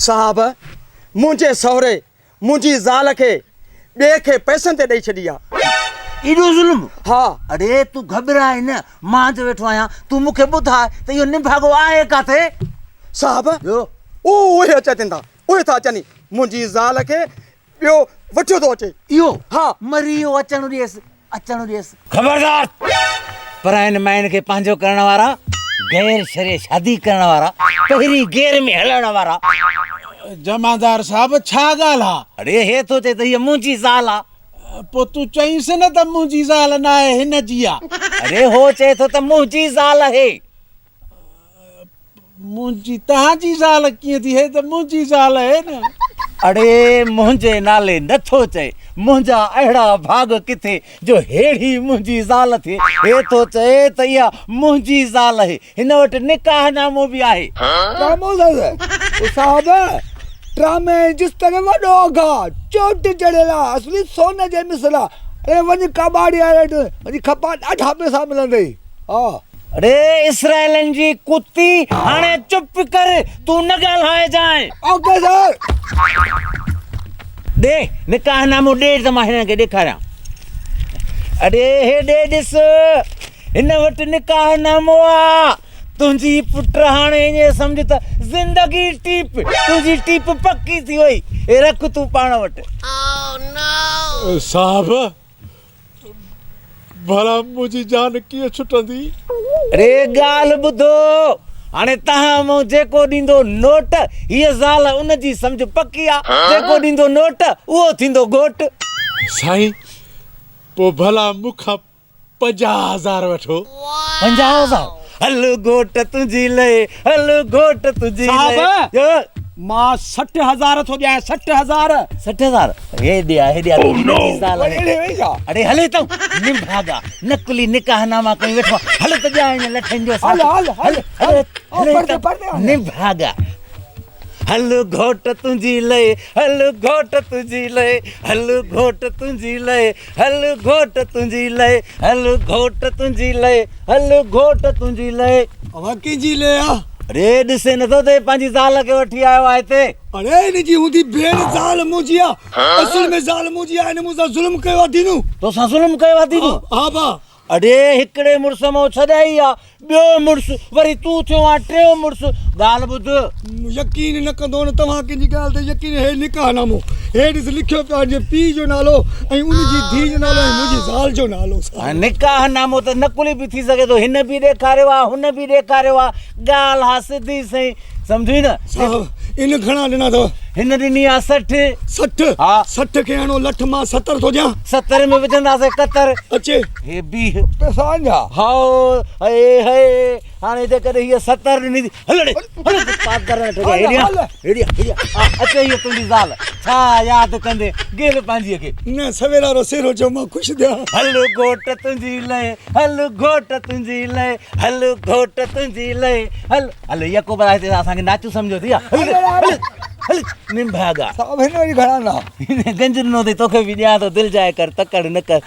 صاحب، منهنجي سهري منهنجي زال کي ٻئي کي پئسن تي ڏئي ڇڏي آ. ايڏو ظلم؟ ها. اڙي تون گهٻراء نه، مان جو ويٺو آهيان، تون مون کي ٻڌاء ته اهو نڀاڳو آهي ڪاٿي؟ صاحب، اهي اچن ٿا، اهي ٿا اچن ئي، منهنجي زال کي ٻيو وٺيو ٿو اچي. اهو؟ ها. مري اهو اچڻ ڏيس، اچڻ ڏيس. خبردار! پراين ماين کي پنهنجو ڪرڻ وارا، غير شرعي شادي ڪرڻ وارا، پهرين غير ۾ هلڻ وارا. جمعدار صاحب ڇا ڳالهه آ؟ اڙي هي ٿو چئي ته هيء منهنجي زال آ. پوء تون چئينس نه ته منهنجي زال ناهي هن جي آ. اڙي هو چئي ٿو ته منهنجي زال اهي. منهنجي توهان جي زال ڪيئن ٿي؟ هي ته منهنجي زال اهي نه. اڙي منهنجي نالي نه ٿو چئي، منهنجا اهڙا ڀاڳ ڪٿي جو ههڙي منهنجي زال ٿئي. هي ٿو چئي ته اها منهنجي زال اهي. هن وٽ نڪاح نامو به آهي. ٽرامو اٿس او صاحب، ٽرامي ۽ جست ۾ وڏو اگهه آ، چوٽ چڙهيل آ، اصلي سون جي مثل آ. اڙي وڃ ڪٻاڙي واري وٽ وڃي کپا ڏاڍا پئسا ملندئي. ها. اڙي اسرائيلن جي ڪتي هاڻي چپ ڪر تون نه ڳالهائجانء. Okay sir. ڏي نڪاح نامو ڏي ته مان هنن کي ڏيکاريان. اڙي هيڏي ڏس هن وٽ نڪاح نامو آ. تنهنجي پٽ هاڻي ائين سمجهه ته زندگي ٽيپ تنهنجي ٽيپ پڪي ٿي وئي. هي رک تون پاڻ وٽ. صاحب ڀلا منهنجي جان ڪيئن ڇٽندي؟ اڙي ڳالهه ٻڌو، هاڻي تهان مون جيڪو ڏيندو نوٽ، هيء زال ان جي سمجهه پڪي آ، جيڪو ڏيندو نوٽ، اهو ٿيندو گهوٽ. سائين، پوء ڀلا مون کان 50,000 وٺو. 50,000؟ هل گهوٽ تنهنجي لئي، هل گهوٽ تنهنجي لئي. صاحب، مان 60,000 ٿو ڏيانء، 60,000. 60,000؟ هيڏي آ، هيڏي آ، تنهنجي ننڍي زال آهي. اڙي هلي تون، نڀاڳا، نقلي نڪاح ناما ڪيون ويٺو آ، هل ته ڏيان هن لٺين جو ساٿ. هل، هل، هل، هل، هل، پرتي، پرتي هل. نڀاڳا. هل گهوٽ تنهنجي لئي، هل گهوٽ تنهنجي لئي، هل گهوٽ تنهنجي لئي، هل گهوٽ تنهنجي لئي، هل گهوٽ تنهنجي لئي، هل گهوٽ تنهنجي لئي. اوهان ڪنهن جي لئي آ؟ اڙي ڏسين نٿو ته هي پنهنجي زال کي وٺي آيو آ هتي. اڙي هن جي هوندي ڀيڻ زال منهنجي آ. اصل ۾ زال منهنجي آ هن مون سان ظلم ڪيو آ دينو. توسان ظلم ڪيو آ دينو؟ ها ڀا. اڙي هڪڙي مڙس مون ڇڏائي آ ٻيو مڙس وري تون ٿيو آن ٽيون مڙس ڳالهه ٻڌ. يقين نه ڪندو نه توهان ڪنهن جي ڳالهه تي يقين هي نڪاح نامو هي ڏس لکيو پيو آ هن جي پيء جو نالو ۽ ان جي ڌيء جو نالو ۽ منهنجي زال جو نالو. هاڻي نڪاح نامو ته نقلي به ٿي سگهي ٿو هن به ڏيکاريو آ هن به ڏيکاريو آ ڳالهه آ سڌي سئين سمجهين نه. صاحب ان گهڻا ڏنا اٿو؟ هن ڏني آ 60. 60؟ ها. 60 کي هڻو لٺ مان 70 ٿو ڏيان. 70 ۾ وجهنداسين ڪتر. اچي. هي بيهه. پئسا اڃا. هائو هي هي هاڻي جيڪڏهن هيء 70 ڏني ٿي هل ڙي هل پادر نه ٺڳي هيڏي آ هيڏي آ هيڏي آ اچي هيء تنهنجي زال ڇا ياد ڪندين گيل پنهنجيء کي. نه سويرا رو سيرو چيو مان خوش ٿيان. هل گهوٽ تنهنجي لئه هل گهوٽ تنهنجي لئه هل گهوٽ تنهنجي لئه هل هل يڪو ڀلا هتي اسان کي ناچو سمجهيو اٿئي هل هل هل نڀاڳا. صاحب هن وري گهڻا ڏنا. هن گنج ڏنو اٿئي توکي به ڏيان ٿو دل جاء ڪر تڪڙ نه ڪر.